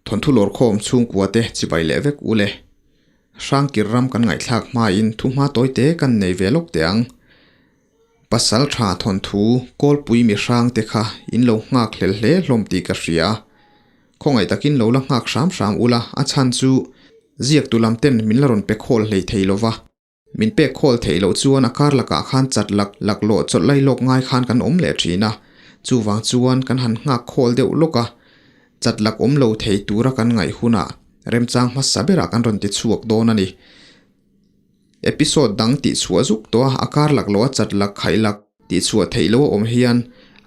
Thawnthu lawrkhawm chhungkua te chibai leh vek u le. Hrangkir ram kan ngaihthlak hmain thuhma tawi te kan nei ve lawk teh ang. Pasal tha thawnthu kawlpui mi hrang te kha in lo nghak hlel hle hlawm tih ka hria. Khawngaih takin lo la nghak hram hram ula a chhan chu ziaktu lam ten min la rawn pe khawl hlei thei lova. Min pek khawl theih loh chuan a kar lakah khan chat lak lak lawh chawlh lai lawk ngai khan kan awm leh thin a, chuvang chuan kan han nghak khawl deuh lawk a, chat lak awm lo thei tura kan ngaih hunah remchang hmasa berah kan rawn ti chhuak dawn a ni. Episode dang tih chhuah zuk tawh a, a kar lak lawh a chat lak khaih lak tih chhuah theih loh a awm hian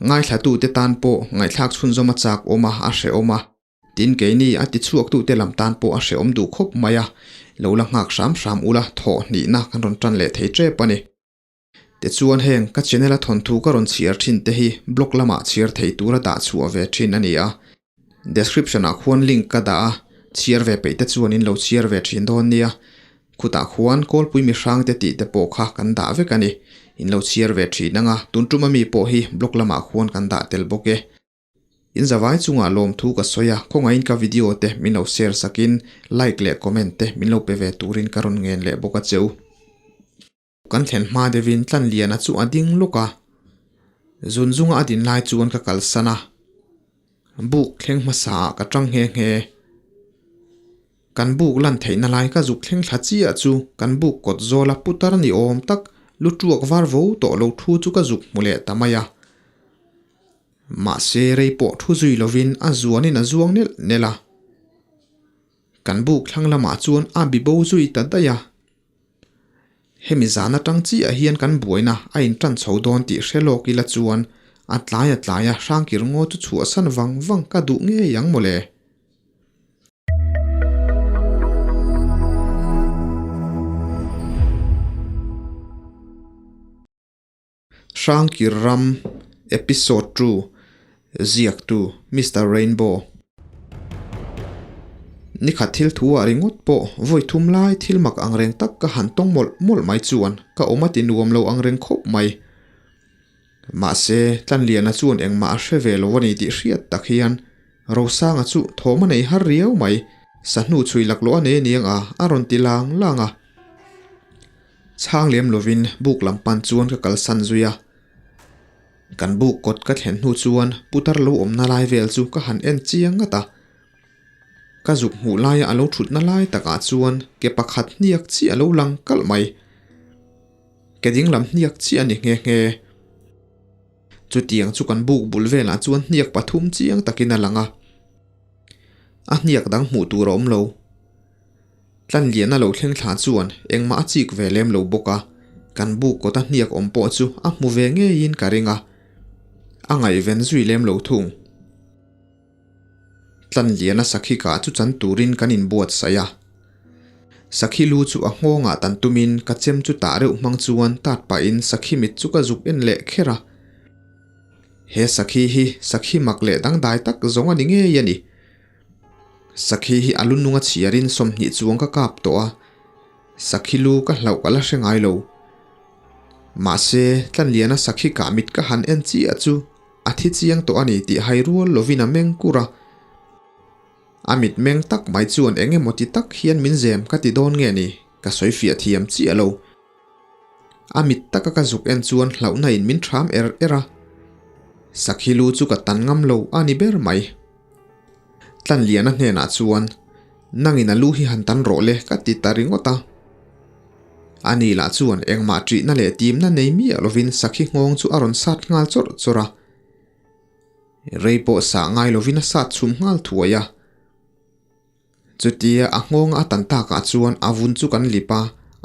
ngaithlatute tan pawh ngaihthlak chhunzawm a chak awm a, a hrehawm a. Tin, keini a tichhuaktute lam tan pawh a hrehawm duh khawp mai a, lo la nghak hram hram ula thawh hnihna kan rawn tan leh thei tep a ni. Tichuan heng ka channel a thawnthu ka rawn chhiar thin te hi blog lamah chhiar thei tura dah chhuah ve thin a ni a, description ah khuan link ka dah a, chhiar ve peih te chuan in lo chhiar ve thin dawn nia. Khutah khuan kawlpui mi hrang te tih te pawh kha kan dah vek a ni. In lo chhiar ve thin ang a, tun tum ami pawh hi blog lamah khuan kan dah tel bawk e. In zavai chungah lawmthu ka sawi a, khawngaihin ka video te min lo share sakin like leh comment te min lo pe ve turin ka rawn ngen leh bawk a cheu. Kan thlen hma deuhin Tlanliana chu a ding lawk a, zun zunga a din lai chuan ka kalsan a, buk thleng hmasa ah ka tang nghe nghe. Kan buk lan theihna lai ka zuk thleng thla chiah chu kan buk kawt zawla putar ni awm tak lu tuak var vo tawh lo thu chu ka zuk hmu leh ta mai a. Mahse rei pawh thu zui lovin a zuanin a zuang nelh nelh a. Kan buk thlang lamah chuan a bi bo zui ta daih a. Hemi zan atang chiah hian kan buaina a intan chho dawn tih hre lawk ila chuan a tlai a tlai a hrangkir ngaw chu chhuahsan vang vang ka duh ngei ang mawle. Hrangkir Ram Episode 2 Ziaktu Mister Rainbow Nikhat thil thu ah ringawt pawh vawi thum lai thil mak angreng tak ka han tawng mawlh mawlh mai chuan ka awm a ti nuam lo angreng khawp mai. Mahse, Tlanliana chuan engmah a hre ve lo a ni tih hriat tak hian Rosanga chu thawm a nei har riau mai. Sahnu chhui laklawh a nei aniang a, a rawn ti lang lang a. Chhang lem lovin buk lam pan chuan ka kalsan zui a. Kan buk kawt ka thlen hnu chuan putar lo awmna lai vel chu ka han en chiang ngat a. Ka zuk hmuh laia a lo thutna lai takah chuan ke pakhat hniak chiah a lo lang kalh mai. Ke dinglam hniak chiah a ni nghe nghe. Chutiang chu kan buk bul velah chuan hniak pathum chiang takin a lang a. A hniak dang hmuh tur a awm lo. Tlanliana lo thleng thla chuan engmah a chik ve lem lo bawk a, kan buk kawta hniak awm pawh chu a hmu ve ngeiin ka ring a, a ngaihven zui lem lo thung. Tlanliana sakhi kah chu chan turin kan inbuatsaih a, sakhi lu chu a nghawngah tan tumin ka chem chu tah reuh hmang chuan tat pahin sakhi mit chu ka zuk en leh kher a. He sakhi hi sakhi mak leh dangdai tak zawng a ni ngei a ni. Sakhi hi a lu nunga chhiarin 20 chuang ka kap tawh a, sakhi lu ka hlauh ka la hre ngai lo. Mahse, Tlanliana sakhi kah mit ka han en chiah chu a thi chiang tawh a ni tih hai rual lovin a meng kur a. A mit meng tak mai chuan eng emaw ti tak hian min zem ka ti dawn nge ni, ka sawi fiah thiam chiah lo. A mit taka ka zuk en chuan hlauhna in min ṭham er er a, sakhi lu chu ka tan ngam lo a ni ber mai. Tlanliana hnenah chuan, Nangin a lu hi han tan rawh le ka ti ta ringawt a. Ani lah chuan engmah ṭihna leh timna nei miah lovin sakhi nghawng chu a rawn sat nghal chawrh chawrh a. Rei pawh sah ngai lovin a sat chhum nghal thuai a. Chutia a nghawng a tan takah chuan a vun chu kan lip a,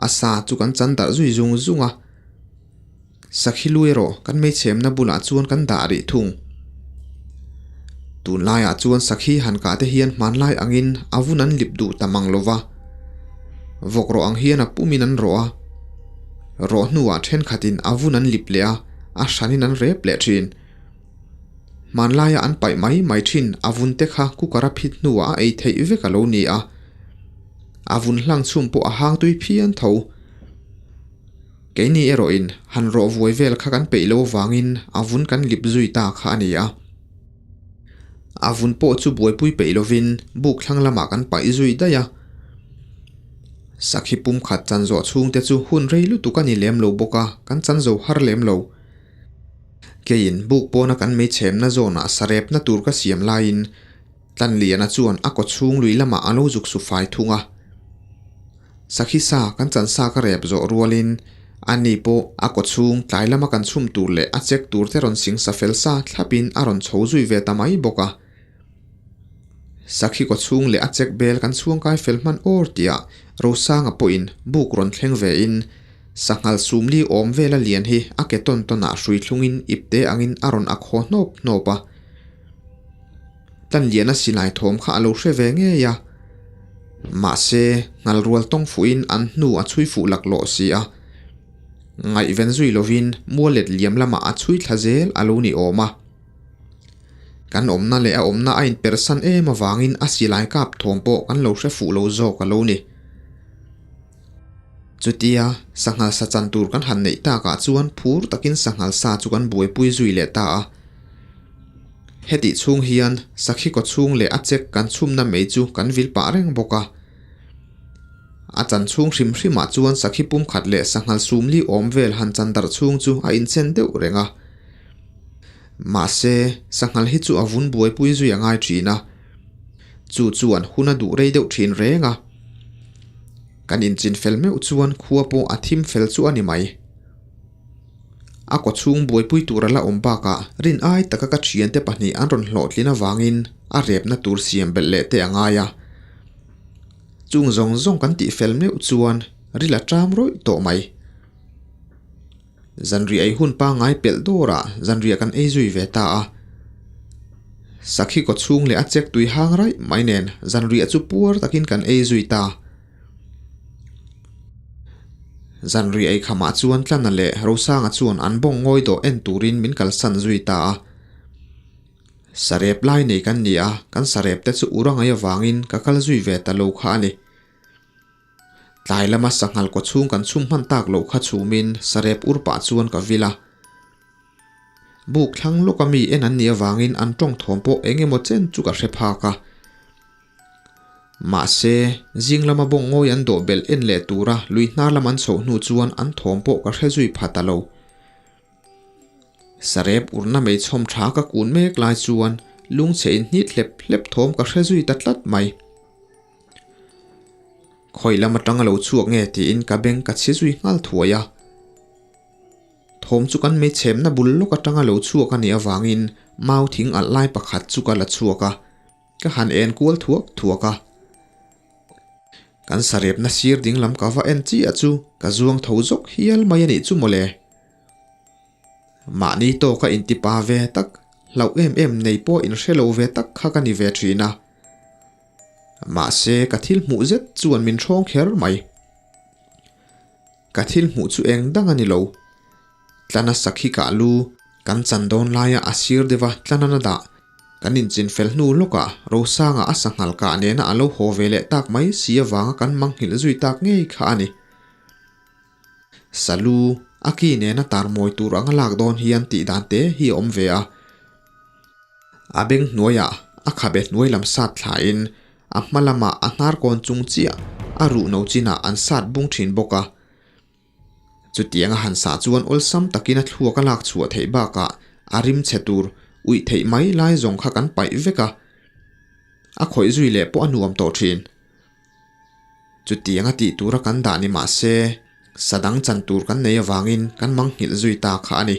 a sa chu kan chan darh zui zung zung a. Sakhi lu erawh kan meichhemna bulah chuan kan dah rih thung. Tunlaiah chuan sakhi han kah te hian hmanlai angin a vun an lip duh ta mang lova. Vawk rawh ang hian a pumin an rawh a. Rawh hnuah thenkhatin a vun an lip leh a, a hranin an rep leh thin. Hmanlaia an paih mai mai thin a vun te kha cooker a phit hnuah a ei theih vek a lo ni a. A vun hlang chhum pawh a hang tui phian tho. Keini erawhin han rawh vuai vel kha kan peih lo avangin a vun kan lip zui ta kha a ni a. A vun pawh chu buaipui peih lovin buk thlang lamah kan paih zui daih a. Sakhi pum khat chan zawh chhungte chu hun rei lutuk a ni lem lo bawk a, kan chan zo har lem lo. Keiin buk pawna kan meichhemna zawnah sarepna tur ka siam laiin Tlanliana chuan a kaw chhung lui lamah a lo zuk su fai thung a. Sakhi sa kan chan sa ka rep zawh rualin ani pawh a kaw chhung tlai lama kan chhum tur leh a chek tur te rawn sing sa fel sa thlapin a rawn chho zui ve ta mai bawk a. Sakhi kaw chhung leh a chek bel kan chhuangkai fel hman awr tihah Rosanga pawhin buk rawn thleng vein sanghal sumli awm vela lian hi a ke tawn tawnah hrui thlungin ipte angin a rawn ak haw hnawp hnawp a. Tlanliana silai thawm kha a lo hre ve ngei a, mahse nghal rual tawng fuhin an hnu a chhui fuh laklawh si a, ngaihven zui lovin mual let liam lamah a chhui thla zel a lo ni awm a. Kan awmna leh a awmna a inpersan em avangin a silai kap thawm pawh kan lo hre fuh lo zawk a lo ni. Chutia sanghal sa chan tur kan han neih takah chuan phur takin sanghal sa chu kan buaipui zui leh ta a. Hetih chhung hian sakhi kaw chhung leh a chek kan chhumna mei chu kan vil pah reng bawk a. A chan chhung hrim hrimah chuan sakhi pumkhat leh sanghal sumli awm vel han chan darh chhung chu a inchen deuh reng a. Mahse, sanghal hi chu a vun buaipui zui a ngai thin a. Chu chuan hun a duh rei deuh thin reng a. Kan inchin fel meuh chuan khua pawh a thim fel chu a ni mai. A kaw chhung buaipui tur a la awm bakah rin ai taka ka thiante pahnih an rawn hlawhtlin avangin a repna tur siam belh leh te a ngai a. Chung zawng zawng kan tih fel meuh chuan ril a ṭam rawih tawh mai. Zanriah ei hun pangngai pelh dawrah zanriah kan ei zui ve ta a. Sakhi kaw chhung leh a chek tui hang raih mai nen zanriah chu puar takin kan ei zui ta. Zanriah ei khamah chuan Tlana leh Rosanga chuan an bawng ngawi dawh en turin min kalsan zui ta a. Sarep lai nei kan ni a, kan sarep te chu ur a ngaih avangin ka kal zui ve ta lo kha a ni. Tlai lama sanghal kaw chhung kan chhum hman tak loh kha chhumin sarep ur pah chuan ka vil a. Buk thlang lawka mi en an nih avangin an tawng thawm pawh eng emaw chen chu ka hre phak a. Mahse, zing lama bawng ngawi an dawh belh en leh tura lui hnar lam an chhoh hnu chuan an thawm pawh ka hre zui pha ta lo. Sarep urna mei chhawm tha ka kun mek lai chuan lungchhe inhnit hlep hlep thawm ka hre zui ta tlat mai. Khawi lam atanga lo chhuak nge tiin ka beng ka chhi zui nghal thuai a. Thawm chu kan meichhemna bul lawk atanga lo chhuak a nih avangin mau thing alh lai pakhat chu ka la chhuak a, ka han en kual thuak thuak a. Kan sarepna sir ding lam ka va en chiah chu ka zuang tho zawk hial mai a nih chu mawle. Mahni tawka intipa ve tak, hlauh em em nei pawh inhre lo ve tak kha ka ni ve thin a. Mahse ka thil hmuh zet chuan min hrawng kher mai. Ka thil hmuh chu eng dang a ni lo. Tlana sakhi kah lu kan chan dawn laia a sir deuha Tlanana dah kan inchin fel hnu lawkah Rosanga a sanghal kah nena a lo haw ve leh tak mai si avanga kan manghilh zui tak ngei kha a ni. Salu, a ki nena tar mawi tur anga lak dawn hian tih dan te hi a awm ve a. A beng hnuaiah a khabe hnuai lam sat thlain a hma lamah a hnar kawn chung chiah a ruh no chinah an sat bung thin bawk a. Chutianga han sah chuan awlsam takin a thluak a lak chhuah theih bakah a rim chhe tur uih theih mai lai zawng kha kan paih vek a. A khawih zui leh pawh a nuam tawh thin. Chutianga tih tura kan dah ni mah se sa dang chan tur kan nei avangin kan manghilh zui ta kha a ni.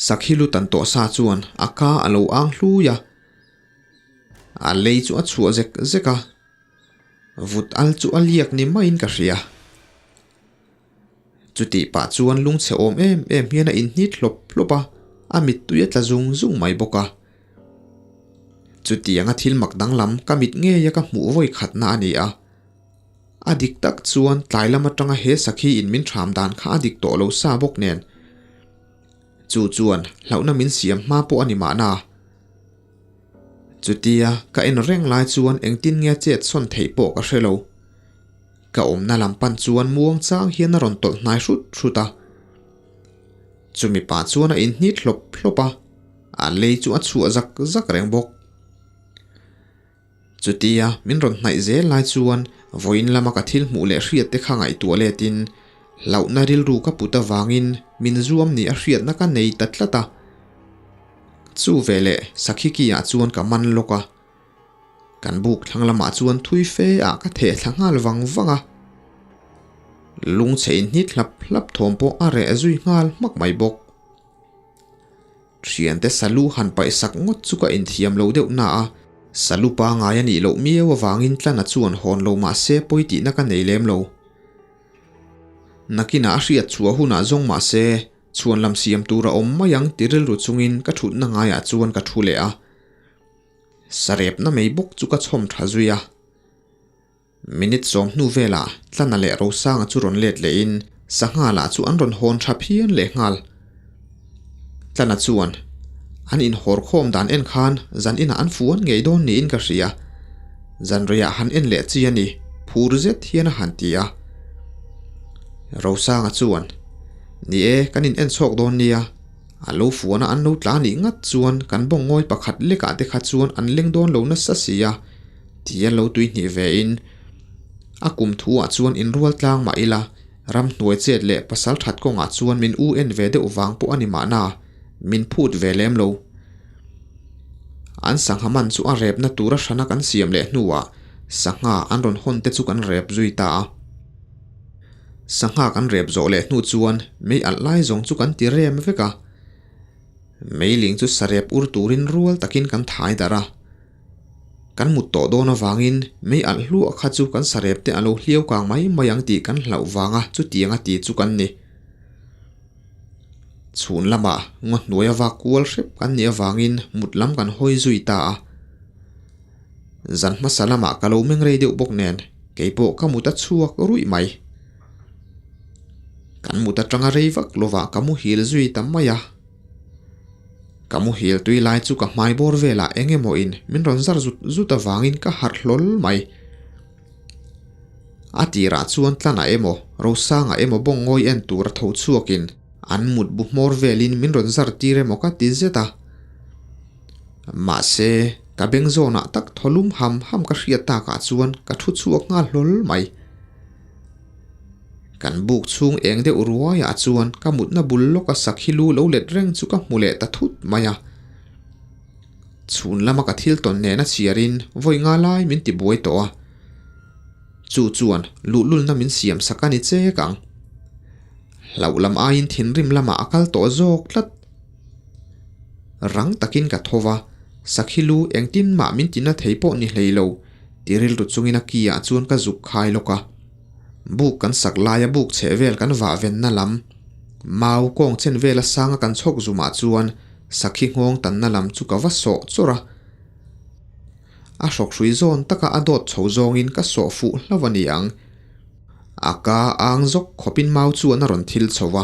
Sakhi lu tan tawh sa chuan a ka a lo ang hlui a, a lei chu a chhuah zek zek a, vut al chu a liak ni maiin ka hria. Chutih pah chuan lungchhe awm em em hian a inhnit hlawp hlawp a, a mittui a tla zung zung mai bawk a. Chutianga thil mak danglam ka mit ngeia ka hmuh vawi khatna a ni a. A dik tak chuan tlai lam atanga he sakhi in min thram dan kha a dik tawh lo sa bawk nen. Chu chuan hlauhna min siam hma pawh a ni mahna. Chutia ka en reng lai chuan engtin nge chet sawn theih pawh ka hre lo. Ka awmna lam pan chuan muang chang hian a rawn tawlh hnai hrut hrut a. Chumi pah chuan a inhnit hlawp hlawp a. A lei chu a chhuah zak zak reng bawk. Chutia min rawn hnaih zel lai chuan vawiin lama ka thil hmuh leh hriat te kha ngaihtuah letin hlauhna rilru ka put avangin min zuam ni a hriatna ka nei ta tlat a. Chu veleh sakhi ki ah chuan ka man lawk a. Kan buk thlang lamah chuan thui fe ah ka theh thla nghal vang vang a. Lungchhe inhnit hlap hlap thawm pawh a reh zui nghal hmak mai bawk. Thiante salu han paih sak ngawt chu ka inthiam lo deuh na a, salu pangai a nih loh miau avangin tlana chuan hawn lo mah se pawi tihna ka nei lem lo. Nakinah a hriat chhuah hunah zawng mah se chhuan lam siam tur a awm mai ang ti rilru chungin ka thutna ngaiah chuan ka thu leh a. Sarepna mai bawk chu ka chhawm tha zui a. Minute sawm hnu velah Tlana leh Rosanga chu rawn let lehin sangha lah chu an rawn hawn tha phian leh nghal. Tlana chuan an inhawr khawm dan en khan zan inah an fuan ngei dawn niin ka hria. Zan reiah han en leh chi a ni, phur zet hian a han ti a. Rosanga chuan, Ni e, kan in en chhawk dawn nia. A lo fuana an lo tla nih ngat chuan kan bawng ngawi pakhat lekah te kha chuan an leng dawn lo nasa si a. Ti a lo tui hnih ve in a kum thu ah chuan in rual tlang mah ila ramhnuai chet leh pasal that kawngah chuan min u en ve deuh vang pawh a ni mahna min phut ve lem lo. An sangha man chu a repna tura hrana kan siam leh hnuah sangha an rawn hawn te chu kan rep zui ta a. Sangha kan rep zawh leh hnu chuan mei alh lai zawng chu kan ti rem vek a. Meiling chu sarep ur turin rual takin kan thai darh a. Kan mut tawh dawn avangin mei alh hluah kha chu kan sarep te a lo hliau kang mai mai ang tih kan hlauh vanga chutiang a ti chu kan ni. Chhun lamah ngaw hnuaia vak kual hrep kan nih avangin mut lam kan hawi zui ta a. Zan hmasa lamah ka lo meng rei deuh bawk nen keipawh ka mut a chhuak ruih mai. Kan mut atanga rei vak lovah ka muhil zui ta mai a. Ka muhil tui lai chu ka hmai bawr velah eng emaw in min rawn zar zut zut avangin ka harh hlawl mai. A tirah chuan tlanah emaw Rosangah emaw bawng ngawi en tur a tho chhuakin an mut bu hmawr velin min rawn zar tir emaw ka ti zet a. Mahse, ka beng zawnah tak thaw lum ham ham ka hriat takah chuan ka thu chhuak nghal hlawl mai. Kan buk chhung eng deuh ruaiah chuan ka mutna bul lawka sakhi lu lo let reng chu ka hmu leh ta thut mai a. Chhun lama ka thil tawn nena chhiarin vawi nga lai min ti buai tawh a. Chu chuan luhlulna min siam sak a ni chek ang. Hlauh lam aiin thinrim lamah a kal tawh zawk tlat. Rang takin ka tho va, sakhi lu engtin mah min tina thei pawh ni hlei lo ti rilru chungin a ki ah chuan ka zuk khai lawk a. Buk kan sak laia buk chheh vel kan vah venna lam, mau kawng chen vela sanga kan chhawk zumah chuan sakhi nghawng tanna lam chu ka va sawh chawrh a. A hrawkhrui zawn taka a dawt chho zawngin ka sawh fuh hlauh a ni ang. A ka ang zawk khawpin mau chuan a rawn thil chho va.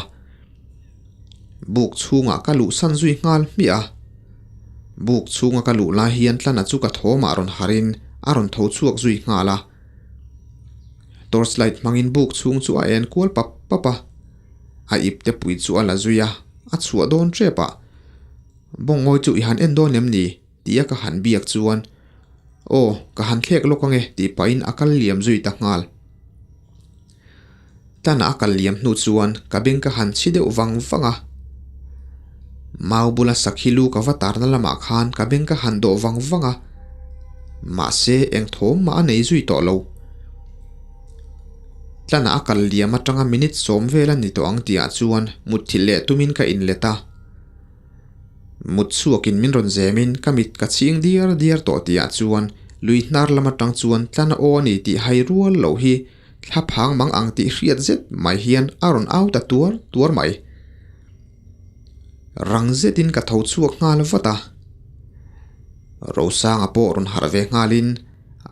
Buk chhungah ka luhsan zui nghal hmiah a. Buk chhunga ka luh lai hian tlana chu ka thawmah rawn harin a rawn tho chhuak zui nghal a. Torchlight hmangin buk chhung chu a en kual pap pap a. A ip te pui chu a la zui a, a chhuah dawn tep a. Bawngawi chu i han en dawn em ni? Tia ka han biak chuan, Aw, ka han thlek lawk ange tih pahin a kal liam zui ta nghal. Tana a kal liam hnu chuan ka beng ka han chhi deuh vang vang a. Mau bula sakhi lu ka va tarna lamah khan ka beng ka han dawh vang vang a. Mahse eng thawm mah a nei zui tawh lo. Tana a kal liam atanga minute sawm vel a ni tawh ang tihah chuan mutthilh leh tumin ka inlet a. Mut chhuakin min rawn zemin ka mit ka chhing diar diar tawh tihah chuan lui hnar lam atang chuan tlan a aw a ni tih hai rual loh hi thla phang mang ang tih hriat zet mai hian a rawn au ta tuar tuar mai. Rang zetin ka tho chhuak nghal vat a. Rosanga pawh rawn harh ve nghalin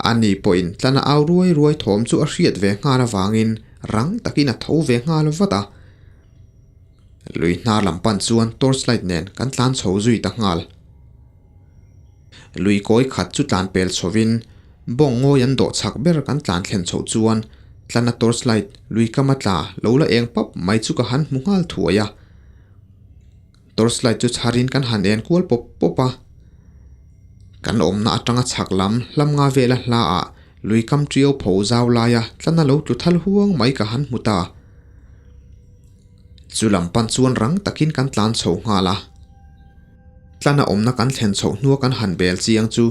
ani pawhin tlan a au ruai ruai thawm chu a hriat ve nghal avangin rang takin a tho ve nghal vat a. Lui hnar lam pan chuan torch light nen kan tlan chho zui ta nghal. Lui kawi khat chu tlan pel chhovin bawng ngawi an dawh chak ber kan tlan thlen chhoh chuan tlana torch light lui kama tla lo la eng pap mai chu ka han hmu nghal thuai a. Torchlight chu chharin kan han en kual pawp pawp a. Kan awmna atanga chhak lam hlam nga vela hla ah lui kam ṭiau pho zau laia tlana lo tlu thal huang mai ka han hmu ta. Chu lam pan chuan rang takin kan tlan chho nghal a. Tlana awmna kan thlen chhoh hnua kan han bel chiang chu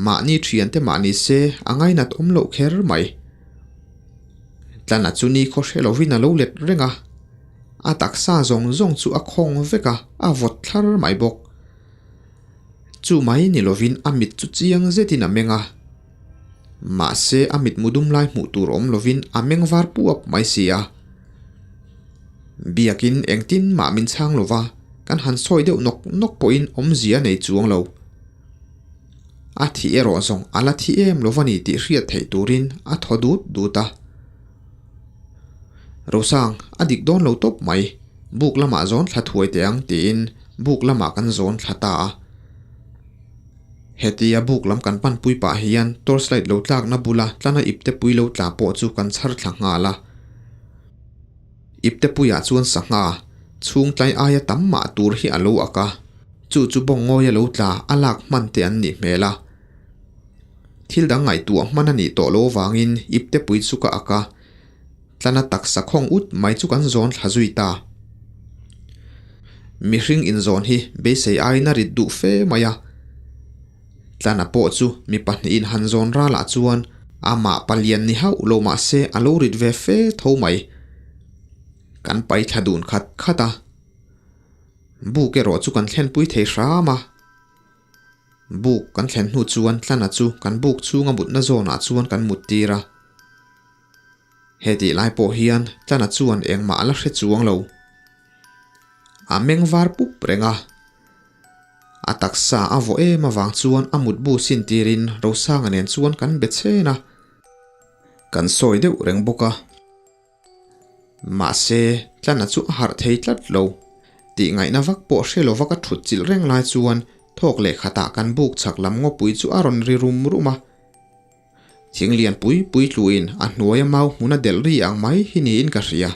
mahni ṭhiante mah ni se a ngainat awm loh kher mai. Tlana chu ni khaw hre lovin a lo let reng a, a taksa zawng zawng chu a khawng vek a, a vawt thlar mai bawk. Chu mai ni lovin a mit chu chiang zetin a meng a, mahse a mitmu dum lai hmuh tur awm lovin a meng var puap mai si a. Biakin engtin mah min chhang lova kan han sawi deuh nawk nawk pawhin awmzia a nei chuang lo. A thih erawh zawng a la thi em lova ni tih hriat theih turin a thaw dut dut a. Rosang, a dik dawn lo tawp mai, buk lamah zawn thla thuai teh ang tiin buk lamah kan zawn thla ta a. Hetia buk lam kan panpui pah hian torchlight lo tlakna bula tlana ipte pui lo tla pawh chu kan chhar thla nghal a. Iptepuiah chuan sangha chhung tlai aia tam mah tur hi a lo ak a, chu chu bawng ngawia lo tla a lak hman te an nih hmel a. Thil dang ngaihtuah hman a nih tawh lo vangin Iptepui chu ka ak a, tlana taksa khawng ut mai chu kan zawn thla zui ta. Mihring inzawn hi beisei aiin a rit duh fe mai a. Tlana pawh chu mi pahnihin han zawn ralah chuan amah palian ni hauh lo mah se a lo rit ve fe tho mai. Kan pai thla dun khat khat a, buk erawh chu kan thlenpui thei hram a. Buk kan thlen hnu chuan Tlana chu kan buk chhunga mutna zawnah chuan kan mut tir a. Hetih lai pawh hian Tlana chuan engmah a la hre chuang lo. A meng var pup reng a. A taksa a vawh em avang chuan a mutbu sin tirin Rosanga nen chuan kan be chhen a, kan sawi deuh reng bawk a. Mahse, Tlana chu a harh thei tlat lo. Tih ngaihna vak pawh hre lova ka thut chilh reng lai chuan thawk leh khatah kan buk chhak lam ngawpui chu a rawn ri rum rum a. Thing lian pui pui tluin a hnuaia mau hmun a delh ri ang mai hi niin ka hria.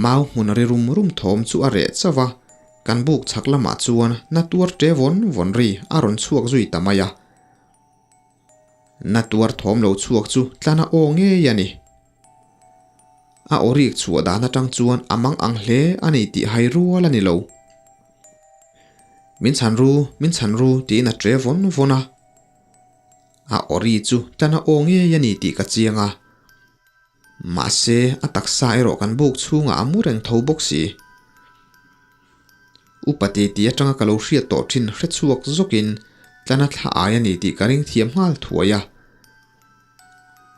Mau hmun ri rum rum thawm chu a reh chauh a, kan buk chhak lamah chuan na tuar ṭe vawn vawn ri a rawn chhuak zui ta mai a. Na tuar thawm lo chhuak chu tlana aw ngei a ni. A aw rik chhuah dan atang chuan a mang ang hle a ni tih hai rual a ni lo. Min chhan ru, min chhan ru tiin a ṭe vawn vawn a. A aw ri chu tlana aw ngei a ni tih ka chiang a. Mahse, a taksa erawh kan buk chhungah a mu reng tho bawk si. Upa titi atanga ka lo hriat tawh thin hre chhuak zawkin tlana thla ai a ni tih ka ring thiam nghal thuai a.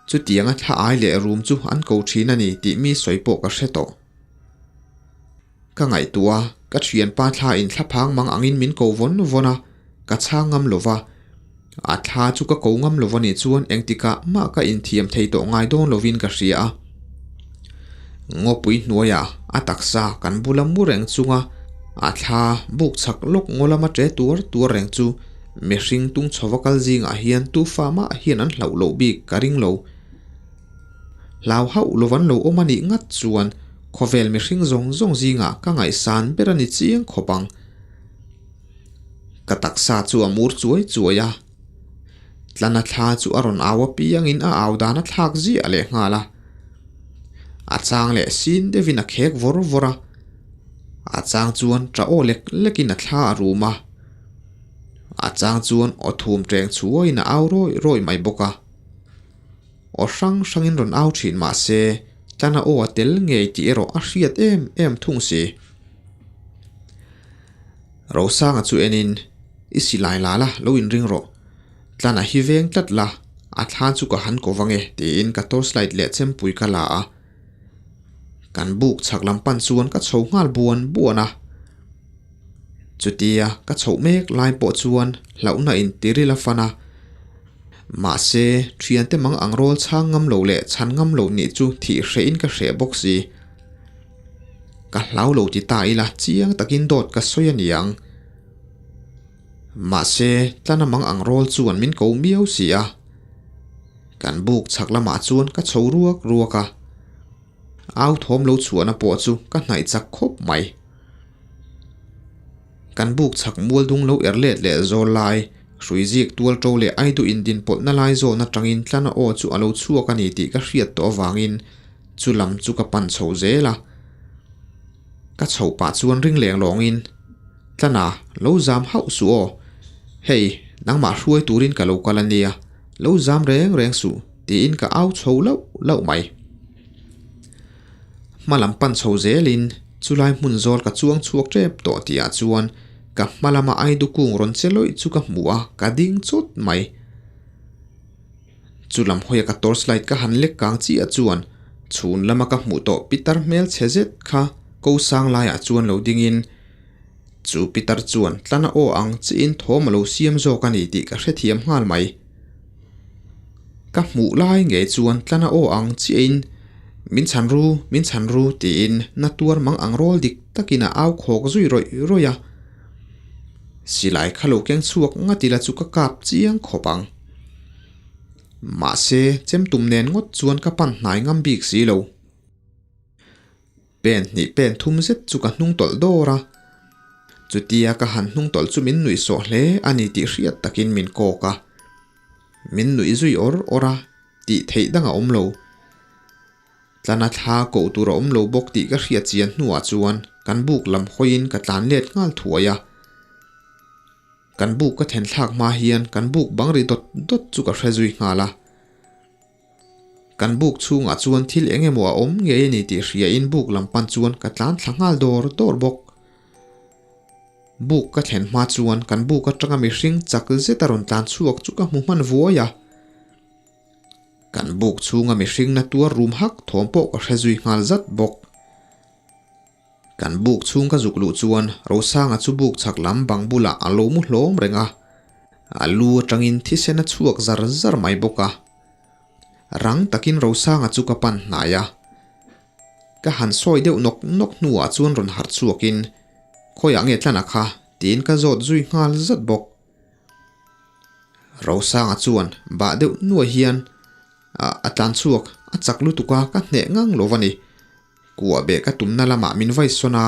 Chutianga thla ai leh rum chu an ko thin a ni tih mi sawi pawh ka hre tawh. Ka ngaihtuah a, ka thianpa thla in thlaphang mang angin min ko vawn vawn a, ka chhang ngam lo va. A thla chu ka ko ngam lo va nih chuan engtikah mah ka inthiam thei tawh ngai dawn lovin ka hria a. Ngawpui hnuaiah a taksa kan bula mu reng chunga a thla buk chhak lawk ngaw lama ṭe tuar tuar reng chu mihring tung chhova kal zingah hian tufa mah hian an hlauh loh bik ka ring lo. Hlau hauh lo an lo awm a nih ngat chuan khawvel mihring zawng zawng zingah ka ngaihsan ber a ni chiang khawp ang. Ka taksa chu a mur chuai chuai a, tlana thla chu a rawn au apiangin a au dan a thlak ziah leh nghal a. A chang leh sin deuhin a khek vawr vawr a, a chang chuan ṭah aw lek lekin a thla a rum a, a chang chuan aw thum ṭeng chhuaiin a au rawih rawih mai bawk a. Aw hrang hrangin rawn au thin mah se, tlana aw a tel ngei tih erawh a hriat em em thung si. Rosanga chu enin, I silai la la, lo inring rawh. Tlana hi veng tlat la, a thla chu ka han ko vang e, tiin ka torchlight leh chempui ka la a. Kan buk chhak lam pan chuan ka chho nghal buan buan a. Chutia ka chhoh mek lai pawh chuan hlauhna in tiril a fan a. Mahse, thiante mang ang rawl chhang ngam lo leh chhan ngam lo nih chu thih hrehin ka hreh bawk si. Ka hlau lo ti ta ila chiang takin dawt ka sawi a ni ang. Mahse, tlana mang ang rawl chuan min ko miau si a. Kan buk chhak lamah chuan ka chho ruak ruak a. Au thawm lo chhuahna pawh chu ka hnaih chak khawp mai. Kan buk chhak mual dung lo er let leh zawl lai, hrui zik tual ṭo leh aidu indin pawlhna lai zawn aṭangin tlana aw chu a lo chhuak a ni tih ka hriat tawh avangin chu lam chu ka pan chho zel a. Ka chho pah chuan ring leng lawngin, Tlana, lo zam hauh suh aw. Hei, nangmah hruai turin ka lo kal a nia, lo zam reng reng suh, tiin ka au chho lauh lauh mai. Hma lam pan chho zelin chulai hmun zawl ka chuang chhuak tep tawh tihah chuan ka hma lama aidu kung rawn che lawih chu ka hmu a, ka ding chawt mai. Chu lam hawia ka torch light ka han lek kang chiah chuan chhun lama ka hmuh tawh pitar hmel chhe zet kha ko sang laiah chuan lo dingin chu pitar chuan tlana aw ang chiin thawm a lo siam zawk a ni tih ka hrethiam nghal mai. Ka hmuh lai ngei chuan tlana aw ang chiahin min chhan ru, min chhan ru tiin na tuar mang ang rawl dik takin a au khawk zui rawih rawih a. Silai kha lo keng chhuak ngat ila chu ka kap chiang khawp ang. Mahse, chem tum nen ngawt chuan ka pan hnai ngam bik si lo. Pen hnih pen thum zet chu ka hnung tawlh dawr a. Chutia ka han hnung tawlh chu min nuih sawh hle a ni tih hriat takin min kawk a. Min nuih zui awr awr a, tih theih dang a awm lo. Tlana thla koh tur a awm lo bawk tih ka hriat chian hnuah chuan kan buk lam hawiin ka tlan let nghal thuai a. Kan buk ka then thlak hma hian kan buk bang ri dawt dawt chu ka hre zui nghal a. Kan buk chhungah chuan thil eng emaw a awm ngei a ni tih hriain buk lam pan chuan ka tlan thla nghal dawr dawr bawk. Buk ka thlen hma chuan kan buk atanga mihring chak zet a rawn tlan chhuak chu ka hmu hman vuai a. Kan buk chhunga mihring na tuar rum hak thawm pawh ka hre zui nghal zat bawk. Kan buk chhung ka zuk luh chuan Rosanga chu buk chhak lam bang bulah a lo mu hlawm reng a, a lu atangin thisen a chhuak zar zar mai bawk a. Rang takin Rosanga chu ka pan hnai a. Ka han sawi deuh nawk nawk hnuah chuan rawn harh chhuakin, Khawiah nge tlana kha? tiin ka zawt zui nghal zat bawk. Rosanga chuan bah deuh nuai hian a tlan chhuak, a chak lutuk a, ka hneh ngang lo a ni. Kuah beh ka tumna lamah min vai sawn a,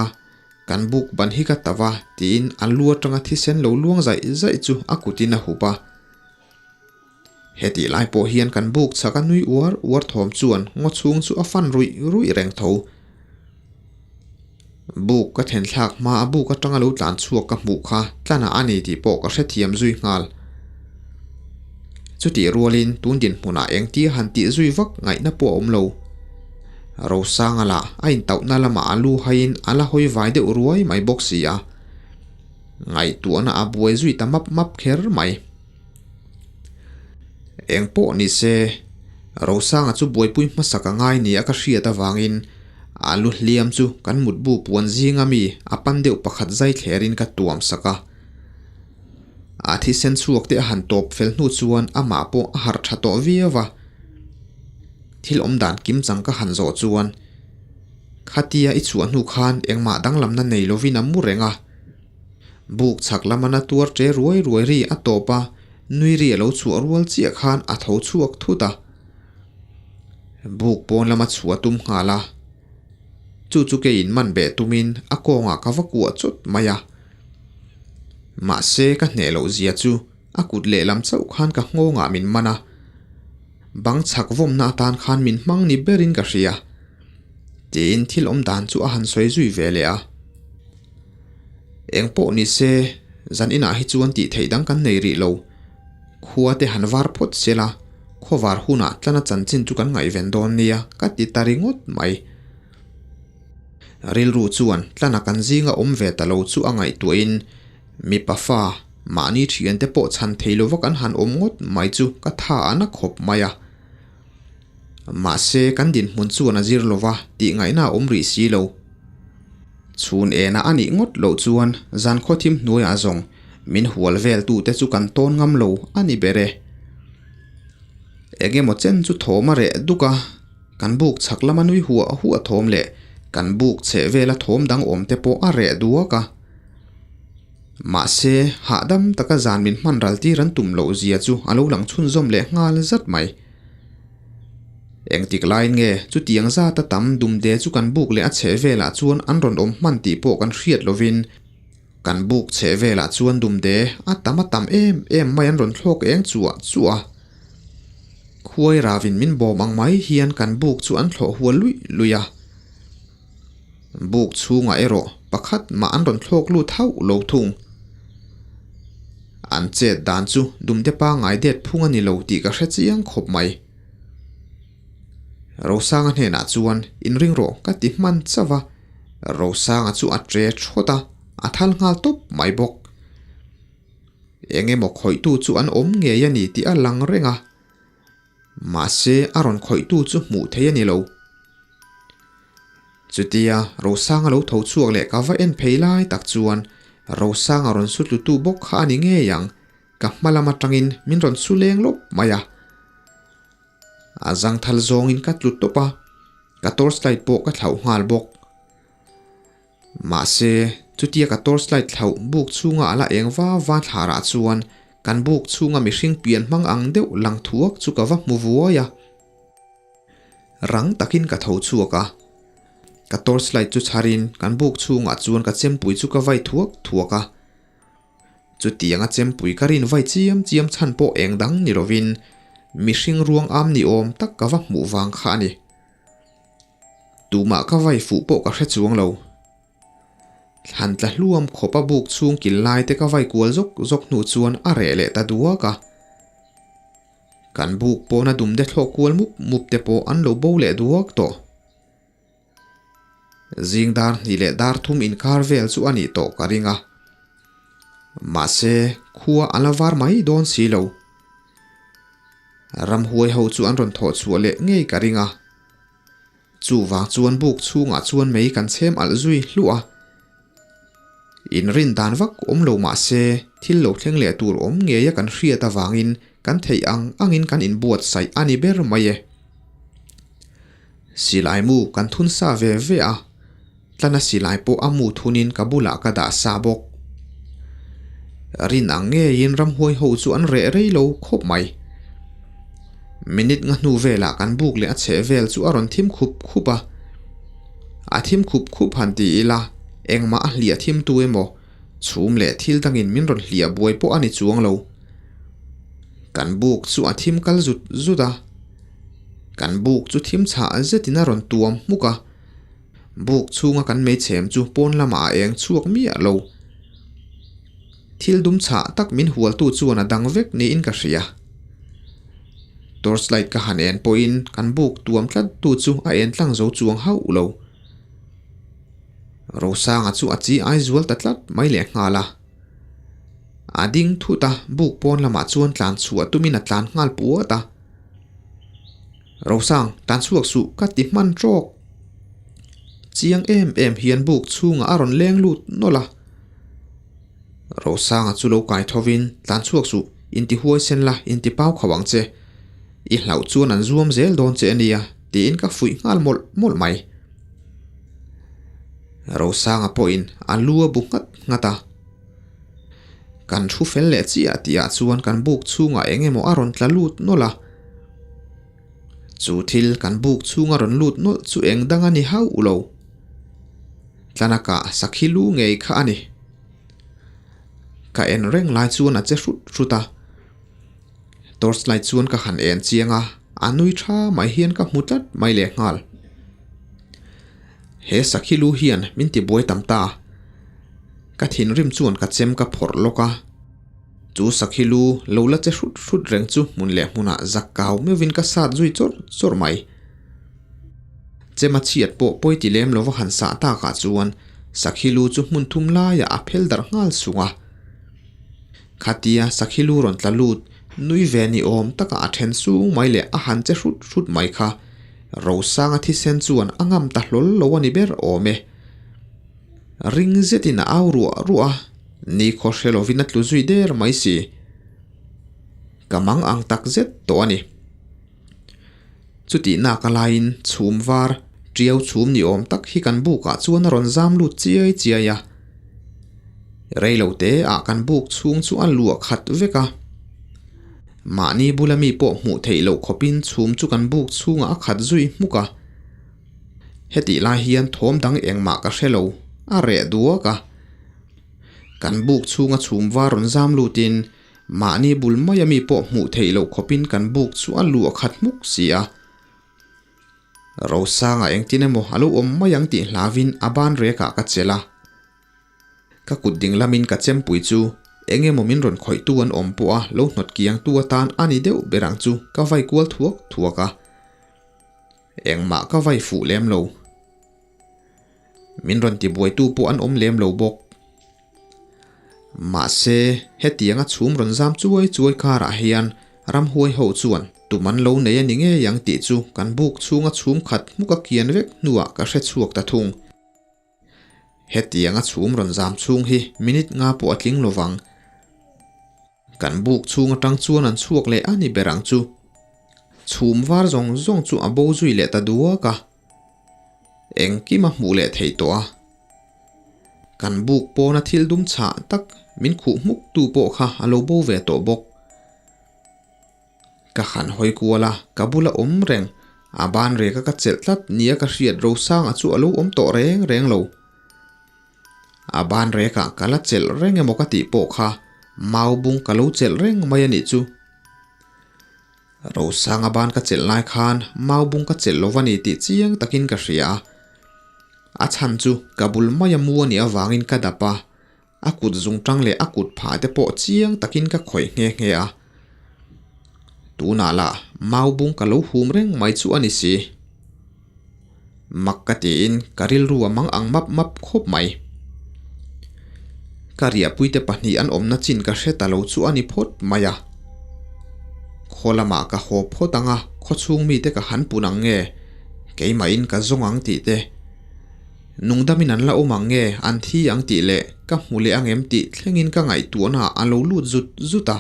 kan buk ban hi ka ta va tiin a lu atanga thisen lo luang zaih zaih chu a kutin a hup a. Hetih lai pawh hian kan buk chhak a nui uar uar thawm chuan ngaw chhung chu a fan ruih ruih reng tho. Buk ka then thlak hma a buk atanga lo tlan chhuak ka hmuh kha tlanah a ni tih pawh ka hrethiam zui nghal. Chutih rualin tun dinhmunah engtia han tih zui vak ngaihna pawh a awm lo. Rosanga lah a intauhna lamah a lu haiin a la hawi vai deuh ruai mai bawk si a. Ngaihtuahna a buai zui ta map map kher mai. Eng pawh ni se, Rosanga chu buaipui hmasak a ngai nia ka hriat avangin a lu hliam chu kan mutbu puan zinga mi a pan deuh pakhat zai thlerin ka tuam sak a. A thisen chhuak te a han tawp fel hnu chuan amah pawh a harh tha tawh viau va. Thil awm dan kim chang ka han zawh chuan khatia i chhuah hnu khan engmah danglamna nei lovin a mu reng a. Buk chhak lama na tuar che ruai ruai ri a tawp a, nui ri a lo chhuah rual chiah khan a tho chhuak thut a. Buk pawn lama chhuah tum nghal a. Chu chu keiin man beh tumin a kawngah ka va kuah chawt mai a. Mahse ka hneh loh zia chu a kut lehlam chauh khan ka nghawngah min man a. Bang chhak vawmna atan khan min hmang ni berin ka hria. Tiin thil awm dan chu a han sawi zui ve leh a. Eng pawh ni se, zan inah hi chuan tih theih dang kan nei rih lo. Khua te han var phawt sela, khawvar hunah tlana chanchin chu kan ngaihven dawn nia ka ti ta ringawt mai. Rilru chuan tlana kan zinga awm ve ta lo chu a ngaihtuahin mipa fa mahni thiante pawh chhan thei lova kan han awm ngawt mai chu ka tha a na khawp mai a. Mahse kan dinhmun chuan a zir lova tih ngaihna a awm rih si lo. Chhun ena a nih ngawt loh chuan zan khawthim hnuaiah zawng min hual vel tute chu kan tawn ngam lo a ni ber e. Engemaw chen chu thawm a reh duk a. Kan buk chhak lama nui huah huah thawm leh kan buk chheh vela thawm dang awm te pawh a reh duak a. Mahse, hahdam taka zan min hman ral tir an tum loh zia chu a lo lang chhunzawm leh nghal zat mai. Engtik laiin nge chutiang zata tam dumde chu kan buk leh a chheh velah chuan an rawn awm hman tih pawh kan hriat lovin. Kan buk chheh velah chuan dumde a tam a tam em em mai an rawn thlawk eng chuah chuah a. Khuai ravin min bawm ang mai hian kan buk chu an thlawh hual luih luih a. Buk chhungah erawh pakhat mah an rawn thlawk lut hauh lo thung. An chet dan chu dumde pangngai det phung a ni lo tih ka hre chiang khawp mai. Rosanga hnenah chuan inring rawh ka ti hman chauh a, Rosanga chu a tre thawt a, a thal nghal tawp mai bawk. Eng emaw khawihtu chu an awm ngei a ni tih a lang reng a, mahse a rawn khawihtu chu hmuh theih a ni lo. Chutia Rosanga lo tho chhuak leh ka va en phei lai tak chuan Rosanga rawn su tlutu bawk kha a ni ngei ang, ka hma lam atangin min rawn su leng lawp mai a. A zangthal zawngin ka tlu tawp a, ka torchlight pawh ka thlauh nghal bawk. Mahse, chutia ka torchlight thlauh buk chhunga a la eng va va thlarah chuan kan buk chhunga mihring pian hmang ang deuh lang thuak chu ka va hmu vuai a. Rang takin ka tho chhuak a, ka torchlight chu chharin kan buk chhungah chuan ka chempui chu ka vai thuak thuak a. Chutianga chempui ka rin vai chiam chiam chhan pawh eng dang ni lovin mihring ruang am ni awm tak ka va hmuh vang kha a ni. Tumah ka vai fuh pawh ka hre chuang lo. Thlan tla hluam khawp a buk chhung kil lai te ka vai kual zawk zawk hnu chuan a reh leh ta duak a. Kan buk pawna dumde thlawh kual mup mup te pawh an lo bo leh duak tawh. Zing dar hnih leh dar thum inkar vel chu a nih tawh ka ring a. Mahse, khua a la var mai dawn si lo. Ramhuai ho chu an rawn thawh chhuah leh ngei ka ring a. Chuvang chuan buk chhungah chuan mei kan chhem alh zui hluah a. Inrin dan vak awm lo mah se, thil lo thleng leh tur awm ngeia kan hriat avangin kan theih ang angin kan inbuatsaih a ni ber mai e. Silai mu kan thun sa ve ve a, tlana silai pawh a mu thunin ka bulah ka dah sa bawk. Rin ang ngeiin ramhuai ho chu an reh rei lo khawp mai. Minute nga hnu velah kan buk leh a chheh vel chu a rawn thim khup khup a. A thim khup khup han ti ila, engmah a hliah thim tu emaw, chhum leh thil dangin min rawn hliah buai pawh a ni chuang lo. Kan buk chu a thim kal zut zut a. Kan buk chu thim chhah zetin a rawn tuam hmuk a. Buk chhunga kan meichhem chu pawn lamah a eng chhuak miah lo. Thil dum chhah tak min hualtu chuan a dang vek niin ka hria. Torchlight ka han en pawhin kan buk tuam tlat tu chu a en tlang zo chuang hauh lo. Rosanga chu a chi ai zual ta tlat mai leh nghal a. A ding thut a, buk pawn lamah chuan tlan chhuah tumin a tlan nghal puat a. Rosang, tlan chhuak suh ka ti hman trawk. Chiang em em hian buk chhungah a rawn leng lut nawlh a. Rosanga chu lo kai thovin, Tlan chhuak suh, inti huai sen la, inti pau khauh ang che. I hlauh chuan an zuam zel dawn che a nia, tiin ka fuih nghal mawlh mawlh mai. Rosanga pawhin a lu a bu nghat nghat a. Kan thu fel leh chiah tihah chuan kan buk chhungah eng emaw a rawn tla lut nawlh a. Chu thil kan buk chhunga rawn lut nawlh chu eng dang a ni hauh lo. Tlanakah sakhi lu ngei kha a ni. Ka en reng lai chuan a che hrut hrut a. Torchlight chuan ka han en chiang a, a nui tha mai hian ka hmu tlat mai leh nghal. He sakhi lu hian min ti buai tam ta. Ka thinrim chuan ka chem ka phawrh lawk a. Chu sakhi lu lo la che hrut hrut reng chu hmun leh hmunah zak kau meuhin ka sat zui chawrh chawrh mai. Chema chhiat pawh pawi ti lem lova han sah takah chuan sakhi lu chu hmun thum laiah a phel darh nghal sung a. Khatia sakhi lu rawn tla lut nui ve ni awm taka a then sung mai leh a han che hrut hrut mai kha Rosanga thisen chuan a ngam ta hlawl lo a ni ber awm e. Ring zetin a au ruah ruah a, nikhaw hre lovin a tlu zui der mai si. Ka mang ang tak zet tawh a ni. Chutih nak a laiin chhum var tiau chhum ni awm tak hi kan bukah chuan a rawn zam lut chiai chiai a. Reilo te ah kan buk chhung chu a luah khat vek a. Mahni bula mi pawh hmuh theih loh khawpin chhum chu kan buk chhungah a khat zui hmuk a. Hetih lai hian thawm dang engmah ka hre lo, a reh duak a. Kan buk chhunga chhum var rawn zam lutin mahni bul maia mi pawh hmuh theih loh khawpin kan buk chu a luah khat hmuk si a. Rosanga engtin emaw a lo awm mai ang tih hlauvin a ban rekah ka chelh a. Ka kut ding lamin ka chempui chu eng emaw min rawn khawihtu an awm pawh a lo hnawt kiangtu atan a ni deuh ber ang chu ka vai kual thuak thuak a. Engmah ka vai fuh lem lo. Min rawn tibuaitu pawh an awm lem lo bawk. Mahse, hetianga chhum rawn zam chuai chuai karah hian ramhuai ho chuan tum an lo nei a ni ngei ang tih chu kan buk chhunga chhum khat hmuk a kian vek hnuah ka hre chhuak ta thung. Hetianga chhum rawn zam chhung hi minute nga pawh a tling lovang. Kan buk chhung atang chuan an chhuak leh a ni ber ang chu. Chhum var zawng zawng chu a bo zui leh ta duak a. Engkim a hmuh leh theih tawh a. Kan buk pawna thil dum chhah tak min khuh hmuk tu pawh kha a lo bo ve tawh bawk. Ka han hawi kual a, ka bula awm reng. A ban reka ka chelh tlat nia ka hriat Rosanga chu a lo awm tawh reng reng lo. A ban rekah ka la chelh reng emaw ka tih pawh kha mau bung ka lo chelh reng mai a nih chu. Rosanga ban ka chelh lai khan mau bung ka chelh lo va ni tih chiang takin ka hria a. A chhan chu ka bul maia mu a nih avangin ka dap a, A kut zungtang leh a kut phah te pawh chiang takin ka khawih nghe nghe a. Tunah lah mau bung ka lo hum reng mai chu a ni si. Mak ka tiin ka rilru a mang ang map map khawp mai. Ka riahpuite pahnih an awmna chin ka hre ta lo chu a ni phawt mai a. Khaw lamah ka haw phawt ang a, khawchhung mite ka han pun ang nge, keimahin ka zawng ang tih te. Nungdamin an la awm ang nge, an thi ang tih leh ka hmu leh ang em tih thlengin ka ngaihtuahna a lo lut zut zut a.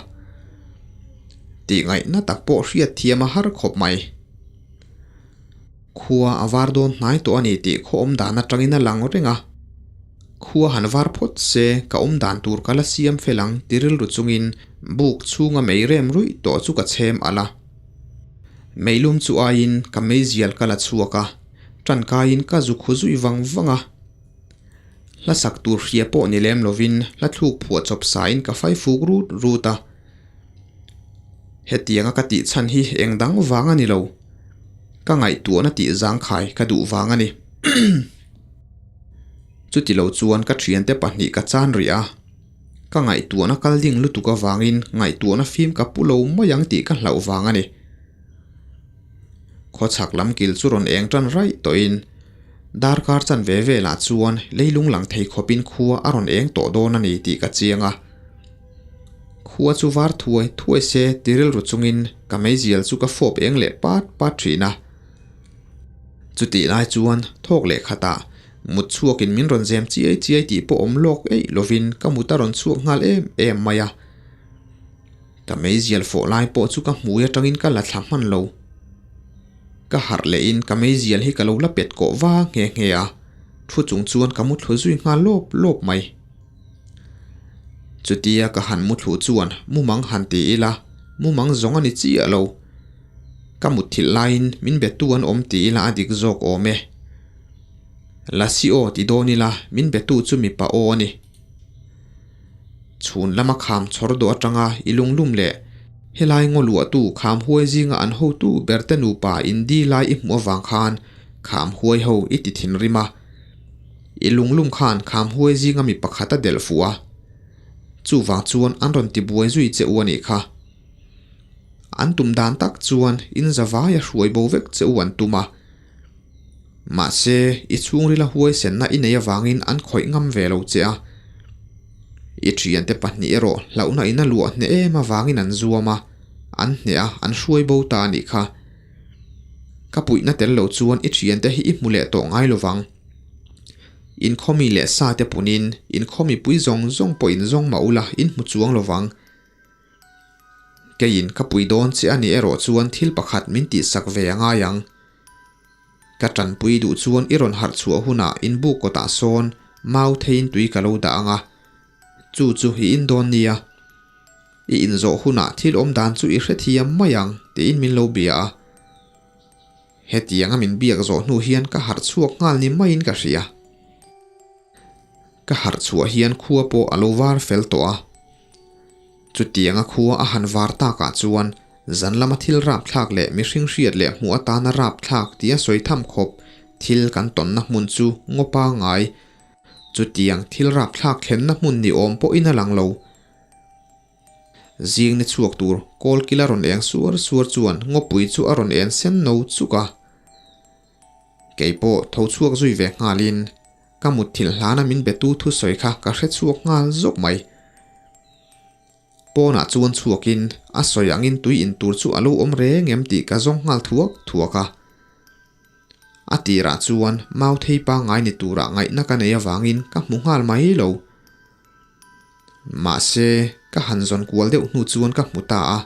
Tih ngaihna tak pawh hriat thiam a har khawp mai. Khua a var dawn hnai tawh a ni tih khaw awm dan atangin a lang reng a. Khua han var phawt se ka awm dan tur ka la siam fel ang ti rilru chungin buk chhunga mei rem ruih tawh chu ka chhem alh a. Meilum chu aiin ka meizial ka la chhuak a. Ṭankaiin ka zu khu zui vang vang a. Hla sak tur hria pawh ni lem lovin hla thluk phuah chawp sain ka fai fuk rut rut a. Hetianga ka tih chhan hi eng dang vang a ni lo. Ka ngaihtuahna tih zangkhai ka duh vang a ni. Chuti lo chuan ka ṭhiante pahnih ka chan rih a. Ka ngaihtuahna kal ding lutuk avangin ngaihtuahna fim ka pu lo mai ang tih ka hlauh vang a ni. Khawchhak lam kil chu rawn eng tan raih tawhin darkar chan ve velah chuan leilung lang thei khawpin khua a rawn eng tawh dawn a ni tih ka chiang a. Khua chu var thuai thuai se ti rilru chungin ka meizial chu ka fawp eng leh pat pat thin a. Chutih lai chuan thawk leh khatah mut chhuakin min rawn zem chiai chiai tih pawh awm lawk eih lovin ka mut a rawn chhuak nghal em em mai a. Ka meizial fawh lai pawh chu ka hmui atangin ka la thla hman lo. Ka harh lehin ka meizial hi ka lo la pet kawh va nghe nghe a, thu chung chuan ka muthlu zui nghal lawp lawp mai. Chutia ka han muthlu chuan mumang han ti ila, mumang zawng a ni chiah lo. Ka mutthilh laiin min betu an awm ti ila a dik zawk awm e. Lasi aw ti dawn ila min betu chu mipa aw a ni. Chhun lama kham chhawr dawh atanga i lunglum leh helai ngaw luahtu kham huai zinga an hotu berte nupa indi lai i hmuh avang khan kham huai ho i ti thinrim a. I lunglum khan kham huai zinga mi pakhat a delh fuh a. Chuvang chuan an rawn ti buai zui che u a nih kha. An tum dan tak chuan in zavai a hruai bo vek che u an tum a. Mahse, i chhungrila huaisenna i nei avangin an khawih ngam ve lo che a. I thiante pahnih erawh hlauhna in a luah hneh em avangin an zuam a, an hneh a, an hruai bo ta a nih kha. Ka puihna tel lo chuan i thiante hi i hmu leh tawh ngai lovang. Inkhawmi leh sa te punin inkhawmi pui zawng zawng pawh in zawng mah ula in hmu chuang lovang. Keiin ka pui dawn che a nih erawh chuan thil pakhat min tihsak ve a ngai ang. Ka tanpui duh chuan i rawn harh chhuah hunah in buk kawtah sawn mau theiin tui ka lo dah ang a, chu chu i in dawn nia. I inzawh hunah thil awm dan chu i hrethiam mai ang tiin min lo bia a. Hetianga min biak zawh hnu hian ka harh chhuak nghal ni maiin ka hria. Ka harh chhuah hian khua pawh a lo var fel tawh a. Chutianga khua a han var takah chuan zan lama thil rapthlak leh mihring hriat leh hmuh atana rapthlak tia sawi tham khawp thil kan tawnna hmun chu ngaw pangai. Chutiang thil rapthlak thlenna hmun ni awm pawhin a lang lo. Zing ni chhuak tur kawl kila rawn eng suar suar chuan ngawpui chu a rawn en sen no chuk a. Kei pawh tho chhuak zui ve nghalin ka mutthilh hlana min betu thusawi kha ka hre chhuak nghal zawk mai. Pawnah chuan chhuakin a sawi angin tui in tur chu a lo awm reng em tih ka zawng nghal thuak thuak a. A tirah chuan Mauthei pangngai ni turah ngaihna ka nei avangin ka hmu nghal mai lo. Mahse, ka han zawn kual deuh hnu chuan ka hmu ta a.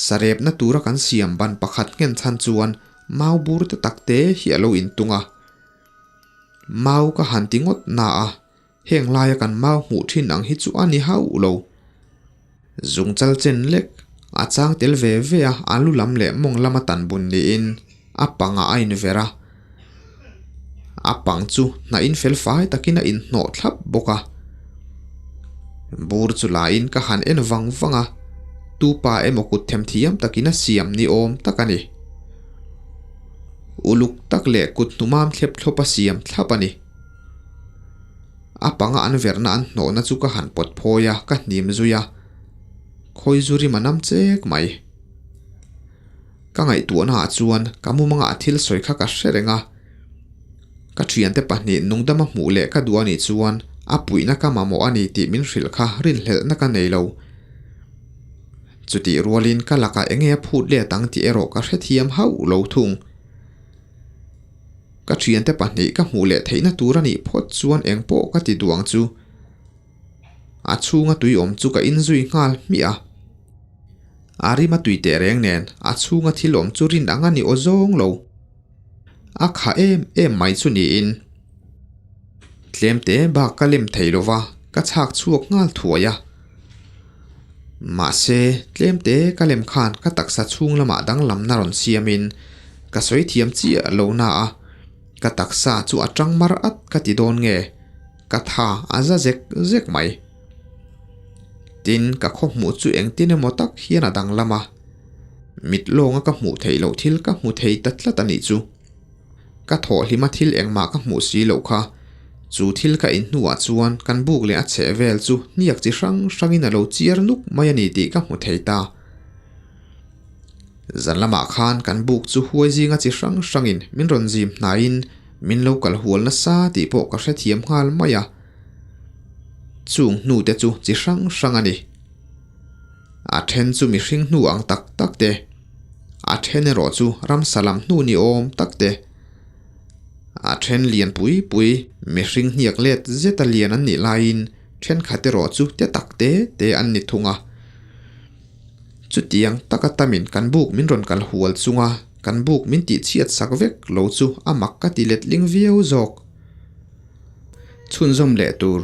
Sarepna tura kan siam ban pakhat nghen chhan chuan mau bur te tak te hi a lo intung a. Mau ka han ti ngawt na a, heng laia kan mau hmuh thin ang hi chu a ni hauh lo. Zungchal chen lek a chang tel ve ve a, a lu lam leh mawng lama tan bun niin a pangah a inver a. A pang chu hnahin fel fai takin a inhnawh thlap bawk a. Bur chu laiin ka han en vang vang a, tupa emaw kut themthiam takin a siam ni awm tak a ni. Uluk tak leh kut hnumam thlep thlawp a siam thlap a ni. A panga an verhna an hnawhna chu ka han pawt phawi a, ka hnim zui a, khawi zu rim a nam chek mai. Ka ngaihtuahna ah chuan ka mumanga a thil sawi kha ka hre reng a, ka thiante pahnih nungdama hmuh leh ka duh anih chuan a puihna ka mamawh a ni tih min hrilh kha rinhlelhna ka nei lo. Chutih rualin ka lakah enge a phut let ang tih erawh ka hrethiam hauh lo thung. Ka thiante pahnih ka hmuh leh theihna tur a nih phawt chuan eng pawh ka ti duh ang chu. A chhunga tui awm chu ka inzui nghal hmiah a. A rim a tui teh reng nen a chhunga thil awm chu rin ang a ni aw zawng lo. A kha em em mai chu niin. Tlem te bak ka lem thei lo va, ka chhak chhuak nghal thuai a. Mahse, tlem te ka lem khan ka taksa chhung lamah danglamna rawn siamin ka sawi thiam chiah lo na a, ka taksa chu a tang mar at ka ti dawn nge, ka tha a za zek zek mai. Tin, ka khaw hmuh chu engtin emaw tak hian a danglam a, mit lawnga ka hmuh theih loh thil ka hmu thei ta tlat a nih chu. Ka thawhhlima thil engmah ka hmuh si loh kha. Chu thil ka in hnuah chuan kan buk leh a chheh vel chu hniak chi hrang hrangin a lo chiar nuk mai a ni tih ka hmu thei ta. Zan lamah khan kan buk chu huai zinga chi hrang hrangin min rawn zim hnaiin min lo kal hual nasa tih pawh ka hrethiam nghal mai a. Chung hnute chu chi hrang hrang a ni. A then chu mihring hnu ang tak tak te, a then erawh chu ramsa lam hnu ni awm tak te, a then lian pui pui mihring hniak let zeta lian an nih laiin thenkhat erawh chu te tak te te an ni thung a. Chutiang taka tamin kan buk min rawn kal hual chunga kan buk min tihchhiat sak vek lo chu a mak ka ti letling viau zawk. Chhunzawm leh tur.